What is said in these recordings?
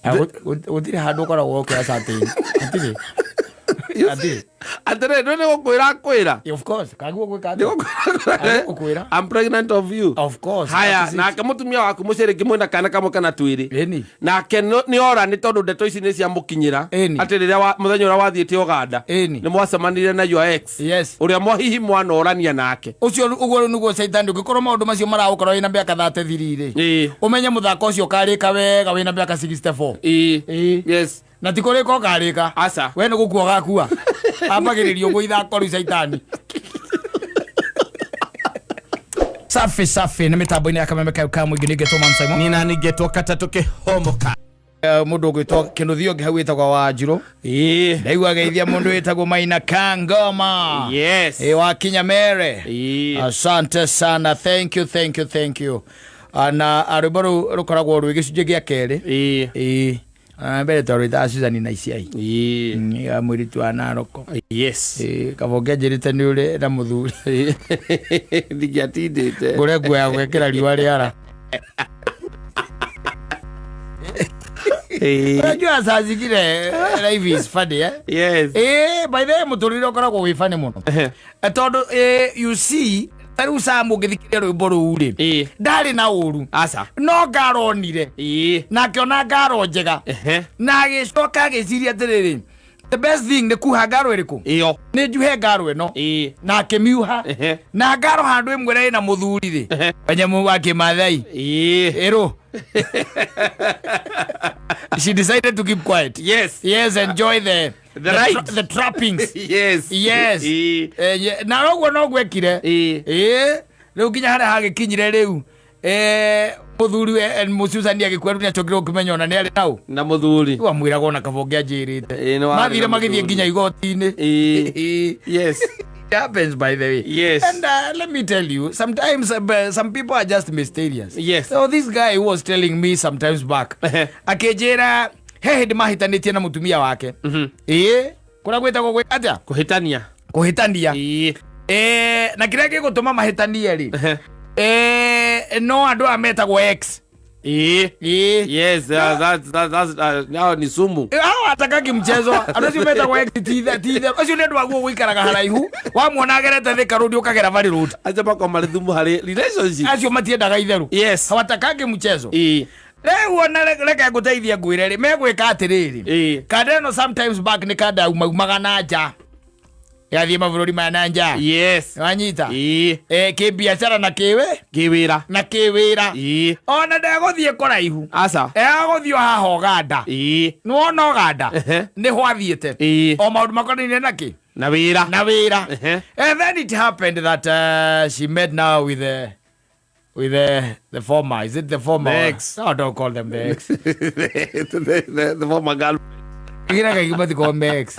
Gũtirĩ handũ ũkoragwo ũkĩoya certain. Hatirĩ. Hatirĩ. Atĩrĩ, ndũ nĩ gũkwĩra kwĩra. Of course, kaguo gwĩka Nĩ atĩa? gũkwĩra. Gũkwĩra. I'm pregnant of you. Of course. Haya, that is it. nake mũtumia waku mũciĩ rĩngĩ mwĩna kana kamwe kana twĩrĩ. Ĩni. Nake nĩ ora nĩ tondũ ndeto ici nĩ ciamũkinyĩra. Ĩni. Atĩ rĩrĩa mũthenya ũrĩa wathiĩte Uganda. Ĩni. Nĩ mwacemanirie na your ex. Yes. Ũrĩa hihi mwanorania nake. Ũcio ũguo rĩu nĩguo caitani ũngĩkorwo maũndũ macio maragũkora wĩna mĩaka 33 rĩ. Ĩĩ. Ũmenye mũthako ũcio ũkarĩka wega wĩna mĩaka 64. Ĩĩ. Ĩĩ. Yes. Na ti kũrĩka ũkarĩka. Aca. We nĩ gũkua ũgakua. Ambagĩrĩria ũguo ithako rĩu caitani. Safi safi nĩ mĩtambo-inĩ ya kameme kayo ka mũingĩ nĩngetwo Man Simon. Nina ningetwo katatũ kĩhomoka. Mũndũ ũgwĩtwo kĩnũthia ũngĩ hau wĩtagwo Wanjirũ. Ĩĩ. Ndaigua geithia mũndũ wĩtagwo Maina Kangoma. Yes. Ĩ wa Kinyamere. Ĩĩ. Asante sana. Thank you, thank you, thank you. Ah, na ah, rwĩmbo rũu rũkoragwo rwĩ gĩcunjĩ gĩa kerĩ. Ĩĩ. Ĩĩ. Ah, mbere twarwĩtaga Susan na Iciai. Ĩĩ. Ya mũirĩtu wa Naroko. Yes. Ĩĩ, kaba ũngĩanjĩrĩte nĩ ũrĩ na mũthuri. Ndingĩatindĩte. Ngũre nguo ya gwĩkĩra riũa rĩara. Ĩĩ. Unajua saa zingine life is funny eh? Yes. Eh, by the way mũtũrĩre ũkoragwo wĩ funny mũno. Tondũ you see ta rĩu Sam ũngĩthikĩrĩria rwĩmbo rũu rĩ Ĩĩ. ndarĩ na ũru Aca. no ngaronire Ĩĩ. na akĩona ngaro njega Ehe. na agĩcoka agĩciria atĩrĩrĩ, the best thing nĩ kuha ngaro ĩrĩkũ? Ĩyo. Nĩ njuhe ngaro ĩno. Ĩĩ. Na akĩmiuha. Na ngaro handũ ĩmwe ĩrĩa ĩna mũthuri rĩ, kanyamũ wa kĩmathai. Ĩĩ. Ĩrũ she decided to keep quiet. Yes. Yes, enjoy the The ride. the trappings. Yes. Yes. Ĩĩ. Na noguo noguo ekire. Ĩĩ. Ĩĩ, rĩu nginya harĩa hagĩkinyire rĩu mũthuri mũcucani agĩkua rĩu nĩacokire gũkĩmenya ona nĩ arĩ nau. Na mũthuri. Rĩu amwĩraga ona kaba ũngĩanjĩrĩte. Ĩĩ, nĩ warĩ mathire na magĩthiĩ mũthuri. Nginya igoti-inĩ. Ĩĩ. Ĩĩ. Yes. It happens, by the way. Yes. And let me tell you, sometimes some people are just mysterious. Yes. So this guy who was telling me sometimes back, akĩnjĩra he hĩndĩ mahĩtanĩtie na mũtumia wake. Ĩĩ, kũrĩa gwĩtagwo gwĩka atĩa? Kũhĩtania. Kũhĩtania. Ĩĩ. Na kĩrĩa gĩgũtũma mahĩtanie rĩ, no andũ aya metagwo ex. Ĩĩ. Ĩĩ. Yes, that's ni sumu. Hao hatakagi mchezo. Andũ acio metagwo ex ti ithe acio nĩ andũ aguo gũikaraga haraihu, wamuona agerete Thika Road ũkagera Valley Road. Acio makoragwo marĩ thumu harĩ relationship. Acio matiendaga itherũ. Yes. Hawatakagi mchezo. Ĩĩ. Rĩu ona reke ngũteithie ngwĩre rĩ, megwĩka atĩrĩrĩ. Ĩĩ. Kanda ĩno sometimes back nĩ kanda yaumaumaga na nja yathiĩ mabũrũri ma na nja. Yes. Wanyita? Ĩĩ. Kĩbiacara na kĩwĩ Kĩwĩra. Na kĩwĩra. Ĩĩ. Ona ndegũthiĩ kũraihu. Aca. Egũthiĩ o haha Ũganda. Ĩĩ. Nĩwona Ũganda? Ehe. Nĩho athiĩte. Ĩĩ. O maũndũ makonainie na kĩ? Na wĩra. Na wĩra. Ehe. And then it happened that she met now with the former. Is it the former? The ex. No, don't call them the ex. The former girl. Kĩra kaingĩ matikoragwo me ex.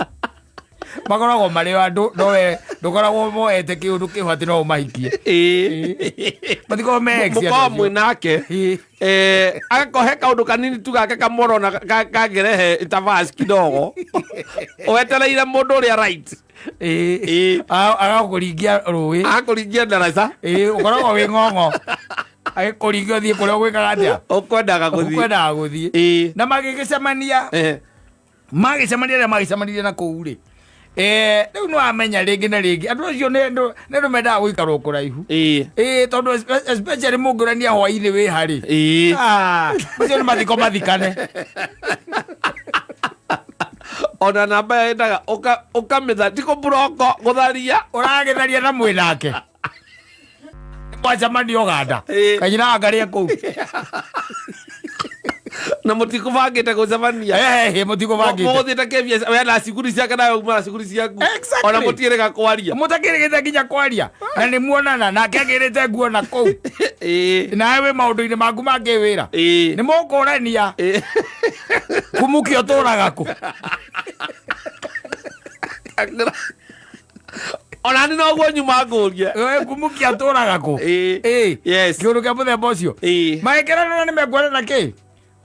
Makoragwo marĩ o andũ no we ndũkoragwo moete kĩũndũ kĩho atĩ no ũmahikie. Ĩĩ. Matikoragwo me ex. Mũkorwo mwĩ nake. Ĩĩ. Agakorwo he kaũndũ kanini tu gake kamũrona kangĩrehe itavas kidogo wetereire mũndũ ũrĩa right. Ĩĩ. Ĩĩ. Agakũringia rũĩ. Akũringia ndaraca. Ĩĩ, ũkoragwo wĩ ng'ong'o. Agĩkũringia ũthiĩ kũrĩa ũgwĩkaga atĩa? Ũkwendaga gũthiĩ. Ũkwendaga gũthiĩ. Ĩĩ. Na magĩgĩcemania. Magĩcemania rĩrĩa magĩcemanirie na kũu rĩ, rĩu nĩ wamenya rĩngĩ na rĩngĩ andũ acio nĩ andũ mendaga gũikarwo kũraihu. Ĩĩ. Ĩĩ, tondũ especially mũngĩũrania hwainĩ wĩ harĩ. Ĩĩ. Ah, macio nĩ mathiko mathikane. Ona namba yendaga ũkamĩtha ti kũburoko gũtharia. Ũragĩtharia na mwĩ nake. Mwacemania Ũganda. Ĩĩ. Kanyina angarie kũu. Na mũtikũbangĩte gũcemania. Mũtikũbangĩte. Mũgũthiĩte kĩbiacara we na cukuru ciake nawe uma na cukuru ciaku. Exactly. Ona mũtiĩrĩga kwaria. Mũtakĩrĩgĩte nginya kwaria na nĩ muonana nake agĩrĩte nguo na kũu. Ĩĩ. Nawe wĩ maũndũ-inĩ maku ma kĩwĩra. Ĩĩ. Nĩ mũkũrania. Ĩĩ. Kumuki ũtũraga kũ? Ona nĩ noguo nyuma ngũrie. Kumuki atũraga kũ? Ĩĩ. Ĩĩ. Yes. Kĩũndũ kĩa mũthemba ũcio. Ĩĩ. Magĩkĩrana nĩ mekuonana kĩ?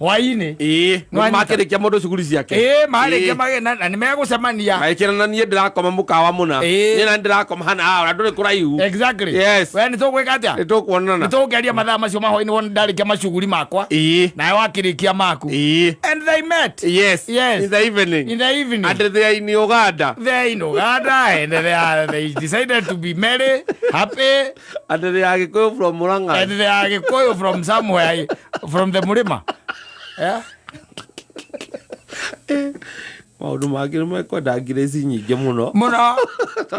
Hwainĩ. Ĩĩ. Nĩwanyita. Makĩrĩkia mũndũ cuguri ciake. Ĩĩ, marĩkia Ĩĩ. na nĩ megũcemania. Magĩkĩra na niĩ ndĩrakoma mũkawa mũna. Ĩĩ. Niĩ na ndĩrakoma hana haha, ona ndũrĩ kũraihu. Exactly. Yes. We nĩ tũgwĩka atĩa? Nĩ tũkuonana. Nĩ tũgũkĩaria mathaa macio ma hwainĩ wona ndarĩkia macuguri makwa. Ĩĩ. Nawe wakĩrĩkia maku. Ĩĩ. And they met. Yes. Yes. In the evening. In the evening. And they are in Uganda. They are in Uganda and they decided to be merry, happy, And they are Gikuyu from Murang'a. and they are Gikuyu from somewhere, from the Murima. Yeah? Maũndũ mangĩ nĩ mekwenda ngirĩci nyingĩ mũno. Mũno,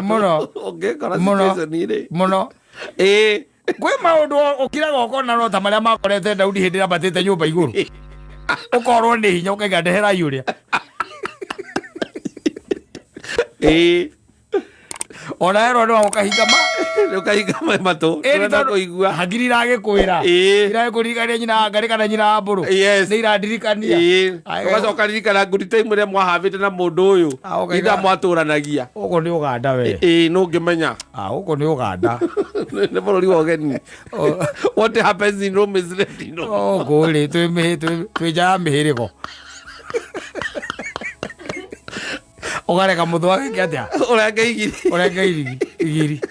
mũno, Ũngĩkora Mũno. situation rĩ. Mũno. Ĩĩ. Kwĩ maũndũ ũkiraga ũkona no ta marĩa makorete Daudi hĩndĩ ĩrĩa ambatĩte nyũmba igũrũ. Ũkorwo nĩ hinya ũkaiga ndeherai ũrĩa. Ĩĩ. Ona herwo nĩ wa ũkahinga ma. Nĩ ũkahinga matũ. Ĩni Ndũrenda tondũ kũigua. Hakiri iragĩkwĩra. Ĩĩ. Iragĩkũririkania nyina wa Ngarĩ kana nyina wa Mbũrũ. Yes. Nĩ irandirikania. Ĩĩ. Ai, Ũgacoka ririkana good time ĩrĩa mwahavĩte na mũndũ ũyũ. Ah, ũkaiga- Itha mwatũranagia. Gũkũ nĩ Ũganda we. Ĩĩ nũ ũngĩmenya. Ah, gũkũ nĩ Ũganda. Nĩ bũrũri wa ũgeni. What happens in Rome is left in Rome. Gũkũ rĩ twĩ nja ya mĩhĩrĩgo. Ũgareka mũthũ agĩke atĩa? Ũrenge igiri. Ũrenge irigi igiri.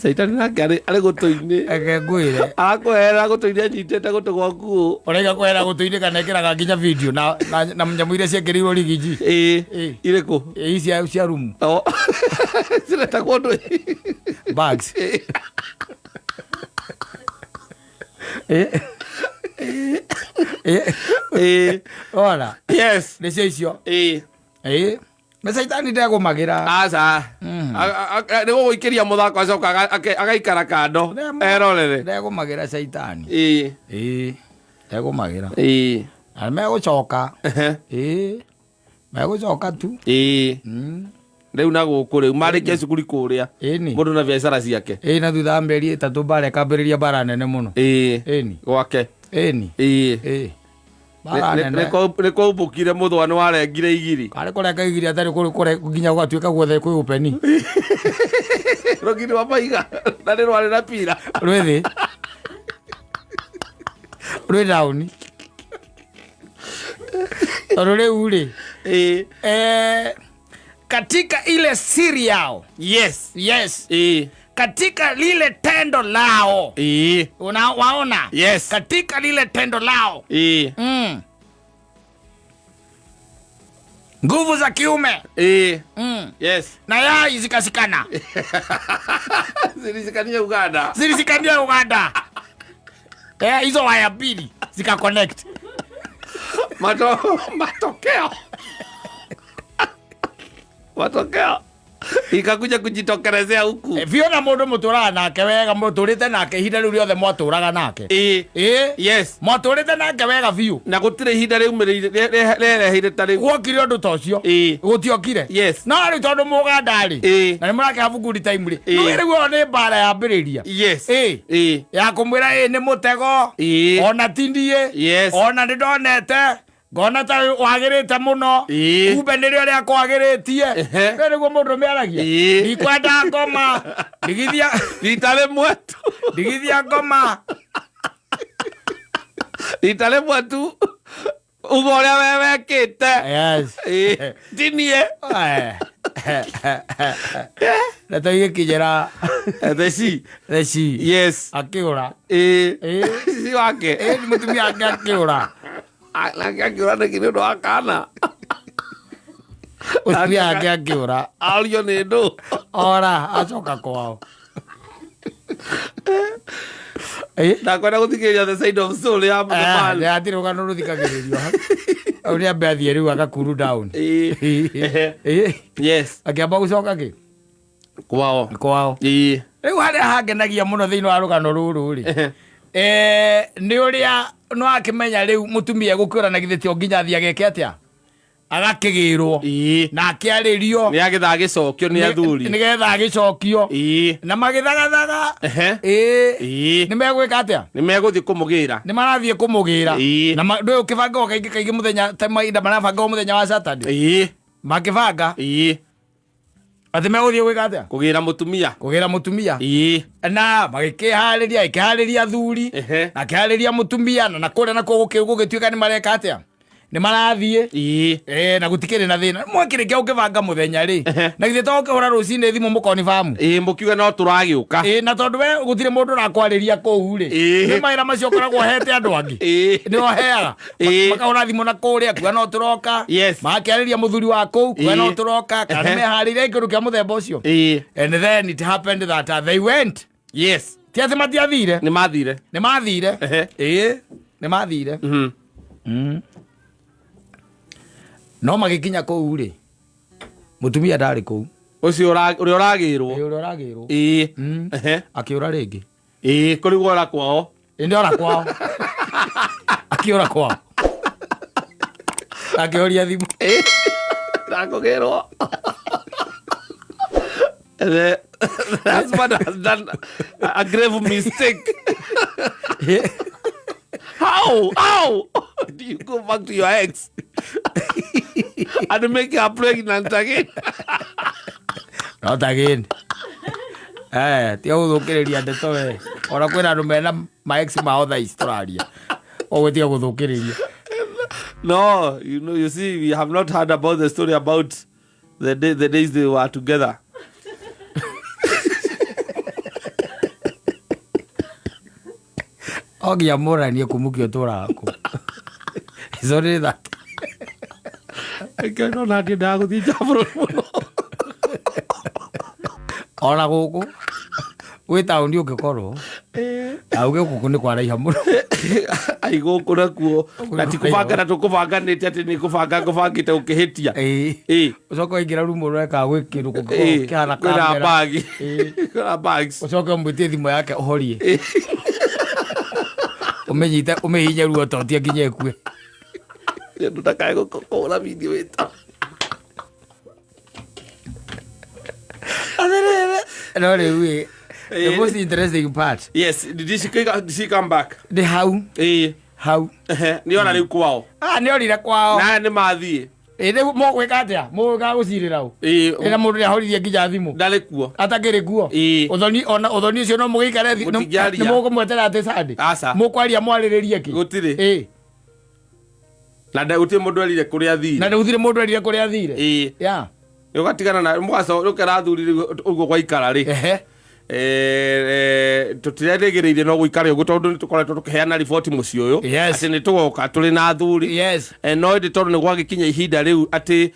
Caitani nake arĩ gũtũ-inĩ. Reke ngwĩre. Arakweherera gũtũ-inĩ anyitĩte gũtũ gwaku ũũ. Ũraiga kwehera gũtũ-inĩ kana ĩkĩraga nginya video na nyamũ iria ciekĩrĩirwo rigiji. Ĩĩ. Ĩĩ. Irĩkũ? Ĩĩ, cia rumu. O. Ciretagwo ndũ? Bags. Ĩĩ. Ĩĩ. Ĩĩ. Ona. Yes. Nĩcio icio. Ĩĩ. Ĩĩ. Na caitani ndegũmagĩra. Aca. Nĩ gũgũikĩria mũthako acoka agaikara kando erorere. Ndegũmagĩra caitani. Ĩĩ. Ĩĩ. Ndegũmagĩra. Ĩĩ. Na megũcoka. Ĩĩ. Megũcoka tu. Ĩĩ. Rĩu na gũkũ rĩu marĩkia cukuru kũrĩa. Ĩni. Mũndũ na biacara ciake. Ĩĩ, na thutha wa mĩeri 3 mbara ĩkambĩrĩria mbara nene mũno. Ĩĩ. Ĩni. Gwake. Ĩni. Ĩĩ. Ĩĩ. Mbara nene. Nĩ kwaubũkire mũthũa nĩ warengire igiri. Karĩ kũrenga igiri atarĩ kũrĩ nginya gũgatuĩka guothe kwĩ ũpeni. Rũgiri rwa maiga na nĩ rwarĩ na pira. Rwĩ thĩ. Rwĩ down. Tondũ rĩu rĩ. Ĩĩ. Katika ile siri yao. Yes. Yes. Ĩĩ. Katika lile tendo lao. Ĩĩ. Una, waona? Yes. Katika lile tendo lao. Ĩĩ. Nguvu za kiume. Ĩĩ. Yes. Na yai zikasikana. Zilishikania Uganda. Zilishikania Uganda. Hizo waya mbili zika connect. Matokeo. Matokeo. Ikakuja kujitokelezea huku. Fiona mundu muturaga nake wega, muturite nake ihinda riu riothe mwaturaga nake. Ĩĩ. Yes. Mwaturite nake wega biũ. Na gũtirĩ ihinda rĩumĩrĩire, rĩreheire ta rĩu. Gwokire ũndũ ta ũcio. Ĩĩ. Gũtiokire. Yes. No rĩu tondũ mũganda rĩ. Ĩĩ. Na nĩ mũrakĩha good time rĩ. Ĩĩ. Rĩu ĩyo nĩ mbara yambĩrĩria. Yes. Ĩĩ. Ĩĩ. Ya kũmwĩra ĩĩ nĩ mũtego. Ĩĩ. Ona ti niĩ. Yes. Ona nĩ ndonete. Ngona ta wagĩrĩte mũno. Ĩĩ. Kumbe nĩrĩo rĩa kwagĩrĩtie. Ehe. Rĩu nĩguo mũndũ mĩaragia. Ĩĩ. Ndikwenda ngoma. Ndigithia. Rita rĩmwe tu. Ndigithia ngoma. Rita rĩmwe tu. Uga ũrĩa we wekĩte. Yes. Ĩĩ. Ti niĩ. Na tũgĩkinyĩra Theci. Theci. Yes. Akĩũra. Ĩĩ. Ĩĩ. Si wake. Ĩĩ, nĩ mũtumia wake akĩũra. Nake akĩũra nĩkĩ nĩ ũndũ wa kana? Mũtumia wake akĩũra. Ario nĩ ndũ. Ora, acoka kwao. Ĩĩ. Ndakwenda gũthikĩrĩria The Side of Soul ya Mũthemani. Nĩ hatirĩ rũgano rũthikagĩrĩrio. Hau nĩ ambe athiĩ rĩu agakuru down. Ĩĩ. Ĩĩ. Yes. Akĩamba gũcoka kĩ? Kwao. Kwao. Ĩĩ. Rĩu harĩa hangenagia mũno thĩinĩ wa rũgano rũrũ rĩ. Nĩ ũrĩa no akĩmenya rĩu mũtumia egũkĩũra na githĩ ti nginya athiĩ ageke atĩa? Agakĩgĩrwo. Ĩĩ. Na akĩarĩrio. Nĩ agĩtha agĩcokio nĩ athuri. Nĩgetha agĩcokio. Ĩĩ. Na magĩthagathaga. Ehe. Ĩĩ. Ĩĩ. Nĩ megwĩka atĩa? Nĩ megũthiĩ kũmũgĩra. Nĩ marathiĩ kũmũgĩra. Ĩĩ. Na ndũĩ ũkĩbangagwo kaingĩ kaingĩ mũthenya ta mahinda marabangagwo mũthenya wa Saturday. Ĩĩ. Makĩbanga. Ĩĩ. Atĩ megũthiĩ gwĩka atĩa? Kũgĩra mũtumia. Kũgĩra mũtumia. Ĩĩ. Na magĩkĩharĩria, ĩkĩharĩria athuri. Na akĩharĩria mũtumia, na nakũrĩa nakuo gũgĩtuĩka nĩ mareka atĩa, nĩ marathiĩ. Eh, na gũtikĩrĩ na thĩna. Mwakĩrĩkia gũkĩbanga mũthenya rĩ, na githĩ to ũkĩhũra rũcinĩ thimũ mũkonibamu? Ĩĩ, mũkiuga no tũragĩũka. Ĩ, na tondũ we gũtirĩ mũndũ ũrakwarĩria kũu rĩ, nĩ mawĩra macio ũkoragwo ũhete andũ angĩ, nĩ ũheaga. Makahũra thimũ na kũrĩa kuga no tũroka. Magakĩarĩria mũthuri wa kũu kuga no tũroka, kana nĩ meharĩirie kĩndũ kĩa mũthemba ũcio. And then it happened that they went. Ti atĩ matiathire. Nĩ mathire. Nĩ mathire. Ĩĩ, nĩ mathire. No magĩkinya kũu rĩ, mũtumia ndarĩ kũu. Ũcio ũrĩa ũragĩrwo. Ĩ, ũrĩa ũragĩrwo. Akĩũra rĩngĩ. Ĩĩ, kũrigwo ora kwao. Ĩ, nĩ ora kwao, akĩũra kwao, akĩhoria thimũ. Ndakũgĩrwo. The husband has done a grave mistake. How? How do you go back to your ex and make her pregnant again? Not again. Eh, tiga gũthũkĩrĩria ndeto we. Ona kwĩna andũ mena ma ex mao thaa ici tũraria. Ũguo tiga gũthũkĩrĩria. No, you see, we have not heard about the story about the days they were together. O nginya mũranie kumukio ũtũraga kũ. It's only that. Reke no na ndiendaga gũthiĩ nja wa bũrũri mũno. Ona gũkũ gwĩ taũni ũngĩkorwo auge gũkũ nĩ kwaraiha mũno. Ai, gũkũ nakuo na ti kũbanga na tũkũbanganĩte atĩ nĩ kũbanga ngũbangĩte ũkĩhĩtia. Ũcoke waingĩra rumu ũreka gwĩ kĩndũ kũngĩkorwo kĩhana kwĩna kamera. Bag. Kwĩna bags. Ũcoke ũmwĩtie thimũ yake, ũhorie, ũmĩnyite, ũmĩhinye ruo totia nginya ĩkue. Ndũ ndakae kũhũra video ĩta. No rĩu ĩ, the most interesting part. Yes, did she come back? Nĩ hau. Hau. Nĩ ona rĩu kwao. Ah, nĩ orire kwao. Na nĩ mathiĩ. Ĩ, rĩu mũgwĩka atĩa? Mũgũka gũcirĩra ũ? Ĩ, na mũndũ nĩ ahoririe nginya thimũ. Ndarĩ kuo. Atakĩrĩ kuo. Ũthoni, ona ũthoni ũcio no mũgĩikare Mũtingĩaria. Nĩ mũkũmwetera atĩ Sunday? Aca. Mũkwaria mwarĩrĩrie kĩ? Gũtirĩ. Na gũtirĩ mũndũ erire kũrĩa athire. Na gũtirĩ mũndũ erire kũrĩa athire. Ya. Ũgatigana na mũgaco ũkera athuri rĩu ũguo gwaikara rĩ. Tũtirerĩgĩrĩire no gũikara ũguo tondũ nĩ tũkoretwo tũkĩheana riboti mũciĩ ũyũ atĩ nĩ tũgoka tũrĩ na athuri. No ĩndĩ tondũ nĩ gwagĩkinya ihinda rĩu atĩ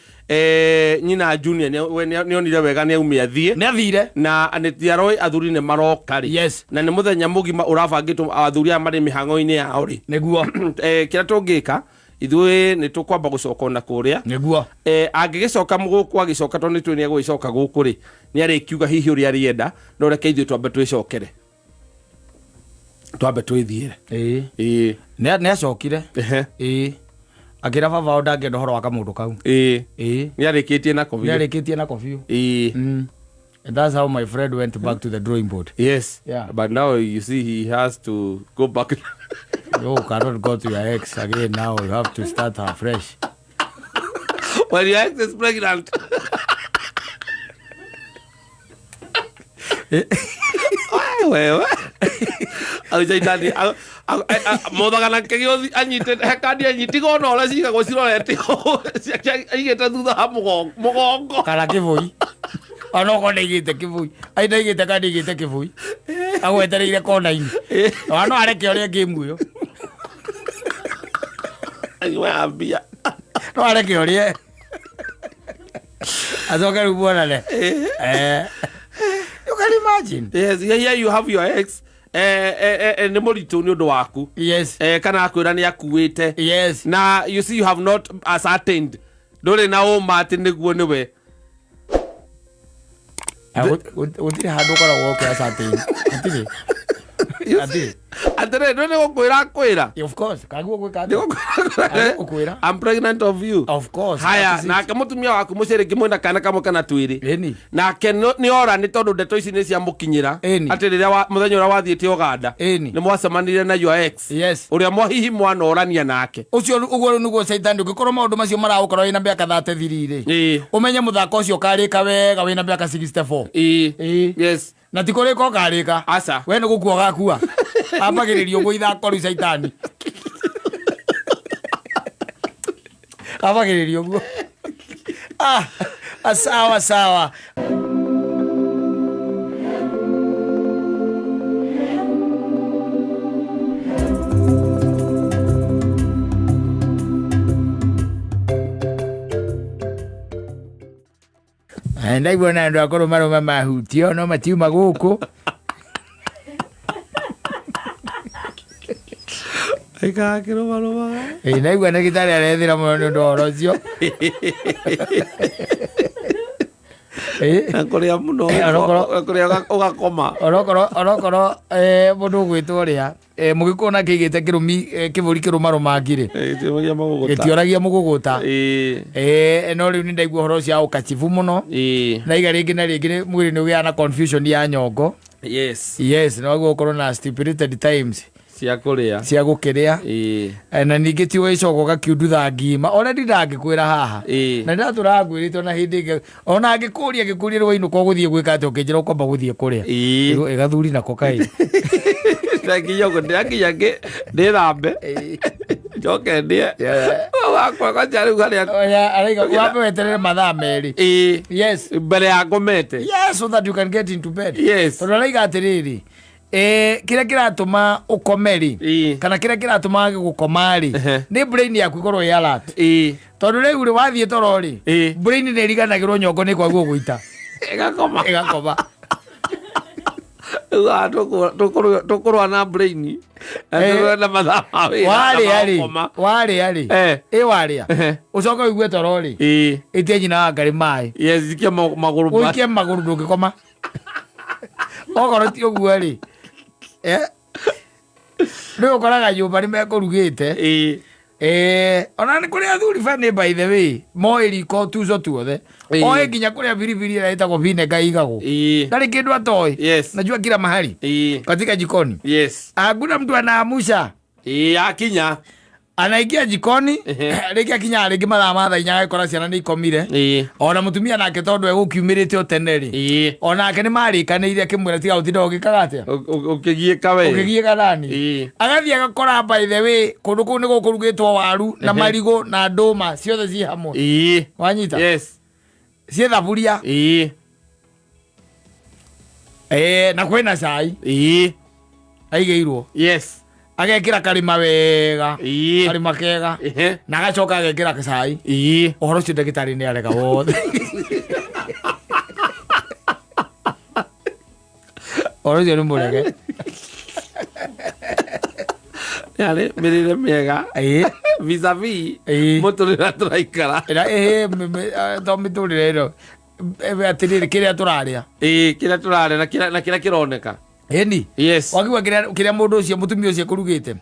nyina Junior we nĩ onire wega nĩ aume athiĩ. Nĩ athire. Na nĩ tiaroĩ athuri nĩ maroka rĩ. Na nĩ mũthenya mũgima ũrabangĩtwo athuri aya marĩ mĩhang'o-inĩ yao rĩ. Kĩrĩa tũngĩka ithuĩ nĩ tũkwamba gũcoka ona kũrĩa. Angĩgĩcoka gũkũ, agĩcoka tondũ nĩ tũĩ nĩ egũgĩcoka gũkũ rĩ, nĩ arĩkiuga hihi ũrĩa arĩenda, no reke ithuĩ twambe twĩcokere, twambe twĩthiĩre. Nĩ acokire. Ĩĩ, akĩra baba wao ndangĩenda ũhoro wa kamũndũ kau. Nĩ arĩkĩtie nako Nĩ biũ. Arĩkĩtie nako biũ. And that's how my friend went back to the drawing board. But now you see he has to go back. You cannot go to your ex again now. You have to start afresh. When your ex is pregnant. Ai, wewe Aucaitani mothaga na kĩgĩothi anyitĩte he kandi anyitiga ona ũrĩa cigagwo cirorete aigĩte thutha wa mũgongo. Kana kĩbũi. Ona okorwo ndaigĩte kĩbũi. Ai, ndaigĩte kana ndaigĩte kĩbũi. Agwetereire kona-inĩ. Ona no areke ũrĩa game ĩyo. Anyua mbia. No areke ũrĩe. Acoke rĩu muonane. You can imagine. Yes, here you have your ex nĩ mũritũ nĩ ũndũ waku. Kana akwĩra nĩ akuĩte. Na you see, you have not ascertained, ndũrĩ na ũma atĩ nĩguo nĩwe. Gũtirĩ handũ ũkoragwo ũkĩ ascertain. Gũtirĩ. You see? Atĩrĩrĩ, ndũĩ nĩ gũkwĩra akwĩra. Of course, kaguo gwĩka Nĩ atĩa? gũkwĩra. Gũkwĩra. I'm pregnant of you. Of course. Haya, that is it. nake mũtumia waku mũciĩ rĩngĩ mwĩna kana kamwe kana twĩrĩ. Ĩni. Nake nĩ ora nĩ tondũ ndeto ici nĩ ciamũkinyĩra. Ĩni. Atĩ rĩrĩa mũthenya ũrĩa wathiĩte Uganda. Ĩni. Nĩ mwacemanirie na your ex. Yes. Ũrĩa hihi mwanorania nake. Ũcio ũguo rĩu nĩguo caitani ũngĩkorwo maũndũ macio maragũkorwo wĩna mĩaka 33 rĩ. Ĩĩ. Ũmenye mũthako ũcio ũkarĩka wega wĩna mĩaka 64. Ĩĩ. Ĩĩ. Yes. Na ti kũrĩka ũkarĩka. Aca. We nĩ gũkua ũgakua. Ambagĩrĩria ũguo ithako rĩu caitani. Ambagĩrĩria ũguo. Ah, sawa sawa. Ndaigua na andũ a kũrũmarũma mahutio no matiuma gũkũ. Aikara akĩrũmarũmaga. Ĩ, ndaigua ndagĩtarĩ arethĩra mũno nĩ ũndũ wa ũhoro ũcio. Ĩ. Na kũrĩa mũno, Onokorwo- kũrĩa ũgakoma. Onokorwo mũndũ ũgwĩtwo ũrĩa mũgĩkũyũ nake aigĩte kĩrũmi kĩbũri kĩrũmarũmangi rĩ. Gĩtioragia mũgũgũta. Gĩtioragia mũgũgũta. Ĩĩ. No rĩu nĩ ndaigua ũhoro ũcio wa ũkachibu mũno. Ĩĩ. Na iga rĩngĩ na rĩngĩ mwĩrĩ nĩ ũgĩaga na confusion ya nyongo. Yes. Yes, no waguo ũkorwo na stipulated times. Cia kũrĩa. Cia gũkĩrĩa. Ĩĩ. Na ningĩ ti ũgĩcoka ũgakiundutha ngima. Already ndangĩkwĩra haha. Ĩĩ. Na ndatũraga ngwĩrĩte ona hĩndĩ ĩngĩ. Ona angĩkũria, angĩkũria rĩu wainũka ũgũthiĩ gwĩka atĩa, ũkĩnjĩra ũkwamba gũthiĩ kũrĩa. Ĩĩ. Ĩgo, ĩgathuri nako kaĩ. Ndakinya ũguo, ndĩrakinya ndĩthambe. Njoke ndĩe. Wakwa kwanja rĩu harĩa. Oya, araiga, wambe weterere mathaa merĩ. Ĩĩ. Yes. Mbere ya ngomete. Yes, so that you can get into bed. Yes. Tondũ araiga atĩrĩrĩ, kĩrĩa kĩratũma ũkome rĩ, Ĩĩ. kana kĩrĩa kĩratũma wage gũkoma rĩ, Ehe. nĩ brain yaku ĩkorwo ĩ alert. Ĩĩ. Tondũ rĩu rĩ, wathiĩ toro rĩ, Ĩĩ. brain nĩ ĩriganagĩrwo nyongo nĩ kwaguo gũita. Ĩgakoma. Ĩgakoma. Rĩu haha tũkũrũa na brain. Na tũrũe na mathaa ma wĩra, na Warĩa rĩ, ma gũkoma. warĩa rĩ, ĩ warĩa. Ũcoke ũigue toro rĩ, Ĩĩ. ĩtie nyina wa Ngarĩ maĩ. Yes, ikia magũrũ ma- Ũikie magũrũ ndũngĩkoma. Okorwo ti ũguo rĩ, rĩu ũkoraga nyũmba nĩ mekũrugĩte. Ĩĩ. Ona nĩ kũrĩ athuri bani by the way, moĩ riko tuzo tuothe. Ĩĩ. Oĩ nginya kũrĩa biribiri ĩrĩa ĩtagwo vinegar ĩigagwo. Ĩĩ. Ndarĩ kĩndũ atoĩ. Yes. Najua kila mahali. Ĩĩ. Katika jikoni. Yes. Hakuna mtu anaamusha. Ĩĩ, akinya. Anaingia jikoni, Ehe. rĩngĩ akinyaga rĩngĩ mathaa ma thaa inya agakora ciana nĩ ikomire. Ĩĩ. Ona mũtumia nake tondũ egũkiumĩrĩte o tene rĩ. Ĩĩ. Onake nĩ marĩkanĩire akĩmwĩra tiga gũtinda ũgĩkaga atĩa? Ũkĩgiĩka we. Ũkĩgiĩka nani? Ĩĩ. Agathiĩ agakora by the way kũndũ kũu nĩ gũkũrugĩtwo waru na Ehe. marigũ na ndũma ciothe ciĩ hamwe. Ĩĩ. Wanyita? Yes. Ciĩ thaburia. Ĩĩ. Na kwĩna cai. Ĩĩ. Aigĩirwo. Yes. Agekĩra karĩma wega. Ĩĩ. Karĩma kega. Ehe. Na agacoka agekĩra cai. Ĩĩ. Ũhoro ũcio ndagĩtarĩ nĩ arega wothe. Ũhoro ũcio nĩ mũrege. Yarĩ mĩrĩre mĩega. Ĩĩ. Vis-a-vis Ĩĩ. mũtũrĩre tũraikara. Ĩra, ĩhĩ, to mĩtũrĩre ĩno. Atĩrĩrĩ, kĩrĩa tũrarĩa. Ĩĩ, kĩrĩa tũrarĩa na kĩrĩa kĩroneka. Ĩni. Yes. Wakiuga kĩrĩa mũndũ ũcio, mũtumia ũcio ekũrugĩte.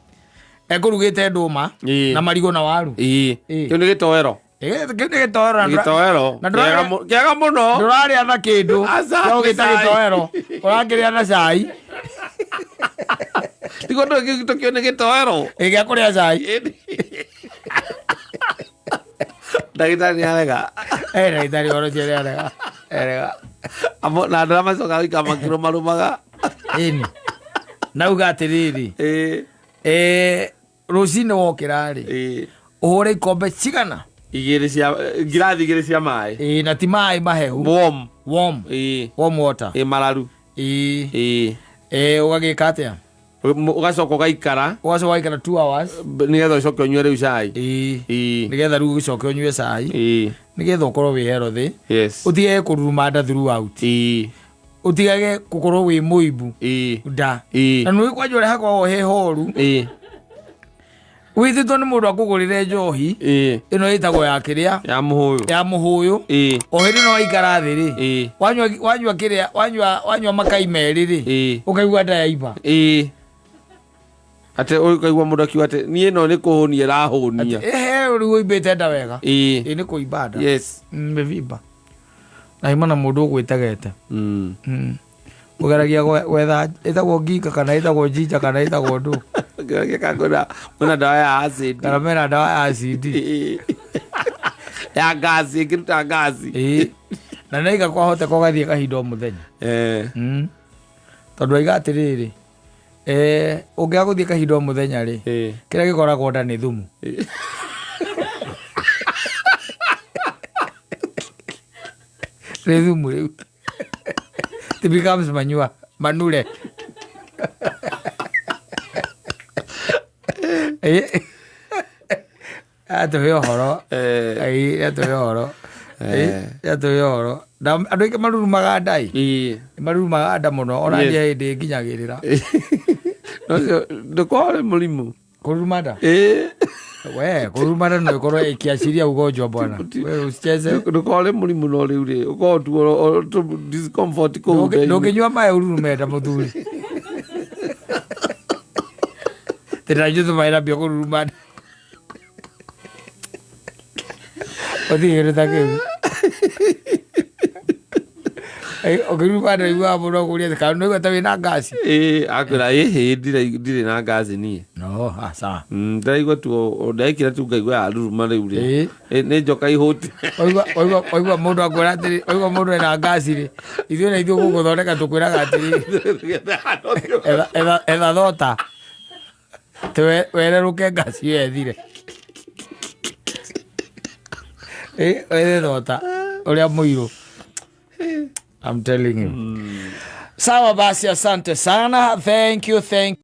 Ekũrugĩte ndũma Ĩĩ. na marigũ na waru. Ĩĩ. Ĩĩ. Kĩu nĩ gĩtoero. Ĩĩ, kĩu nĩ gĩtoero na ndũra- Gĩtoero. na ndũrarĩa- Kĩega mũno. Ndũrarĩa na kĩndũ. Aca, Kĩa ũgĩta nĩ cai. gĩtoero. Ũrakĩrĩa na cai. Tiguo tũkĩo nĩ gĩtoero. Ĩĩ, gĩa kũrĩa cai. Ĩĩ. Ndagĩtarĩ nĩ arega. Ndagĩtarĩ ũhoro ũcio nĩ arega. Arega. Amo, na andũ arĩa macokaga gũikara makĩrũmarũmaga. Ĩni. Nauga atĩrĩrĩ. Ĩĩ. Rũcinĩ wokĩra rĩ. Ĩĩ. Ũhũre ikombe cigana? Igĩrĩ cia, ngirathi igĩrĩ cia maĩ. Ĩĩ, na ti maĩ mahehu. Warm. Warm. Ĩĩ. Warm water. Ĩĩ, mararu. Ĩĩ. Ĩĩ. Ũgagĩka atĩa? Ũgacoka ũgaikara. Ũgacoka ũgaikara 2 hours. Nĩgetha ũcoke ũnyue rĩu cai. Ĩĩ. Ĩĩ. Nĩgetha rĩu ũcoke ũnyue cai. Ĩĩ. Nĩgetha ũkorwo wĩ healthy. Yes. Ũtigage kũruruma nda throughout. Ĩĩ. Ũtigage gũkorwo wĩ mũimbu. Ĩĩ. Nda. Ĩĩ. Na nĩũĩ kwanja ũrĩa hakoragwo he horu. Ĩĩ. Wĩtĩtwo nĩ mũndũ akũgũrĩre njohi. Ĩĩ. Ĩno ĩtagwo ya kĩrĩa? Ya mũhũyũ. Ya mũhũyũ. Ĩĩ. O hĩndĩ ĩno waikara thĩ rĩ. Ĩĩ. Wanyua, wanyua kĩrĩa, wanyua, wanyua makai merĩ rĩ. Ĩĩ. Ũkaigua nda yaimba. Ĩĩ. Atĩ ũkaigua mũndũ akiuga atĩ niĩ no nĩ kũhũnia ĩrahũnia. Ehe, rĩu ũimbĩte nda wega. Ĩĩ. Ĩ nĩ kũimba nda. Yes. Mĩvimba na ima na mũndũ ũgwĩtegete. Ũgeragia gwetha ĩtagwo nginga kana ĩtagwo jinja kana ĩtagwo ndũ. Ngĩragia kana kwĩna ndawa ya acid. Kana mena ndawa ya acid. Ĩĩ. Ya ngaci, ĩngĩruta ngaci. Ĩĩ. Na naiga kwahoteka ũgathiĩ kahinda o mũthenya. Tondũ aiga atĩrĩrĩ, ũngĩaga gũthiĩ kahinda o mũthenya rĩ, kĩrĩa gĩkoragwo nda nĩ thumu. Nĩ thumu rĩu. It becomes manure. Manure. Atũhe ũhoro. Atũhe ũhoro. Atũhe ũhoro. Na andũ aingĩ marurumaga nda ĩ. Marurumaga nda mũno ona niĩ hĩndĩ nginyagĩrĩra. Ũcio ndũkorwo ũrĩ mũrimũ. Kũruruma nda? We, kũruruma nda no ĩkorwo ĩkĩaciria ugonjwa bwana. We usicheze. Ndũkorwo ũrĩ mũrimũ no rĩu rĩ, ũkorwo tu discomfort kũu nda-inĩ. Ndũngĩnyua maĩ ũrurume nda mũthuri. Tĩra nyuthũ maĩ na mbia kũruruma nda. Ũthiĩ kĩndũ ta kĩu. Ũkĩruruma nda ũiguaga mũndũ akũria atĩ, kana nĩũraigua ta wĩna ngaci? Ĩĩ, akwĩra ĩhĩ ndirĩ na ngaci niĩ. No, aca. Ndĩraigua tu ndekĩra tu ngaigua yaruruma rĩu rĩ. Ĩ, nĩ njoka ihũti. Waigua mũndũ akwĩra atĩrĩ, waigua mũndũ ena ngaci rĩ, ithuĩ na ithuĩ gũgũthondeka tũkwĩraga atĩrĩ, etha thota. Atĩ wererũke ngaci ĩyo ĩthire. Ĩ, wethe thota ũrĩa mũirũ. I'm telling you. Sawa basi, asante sana. Thank you, thank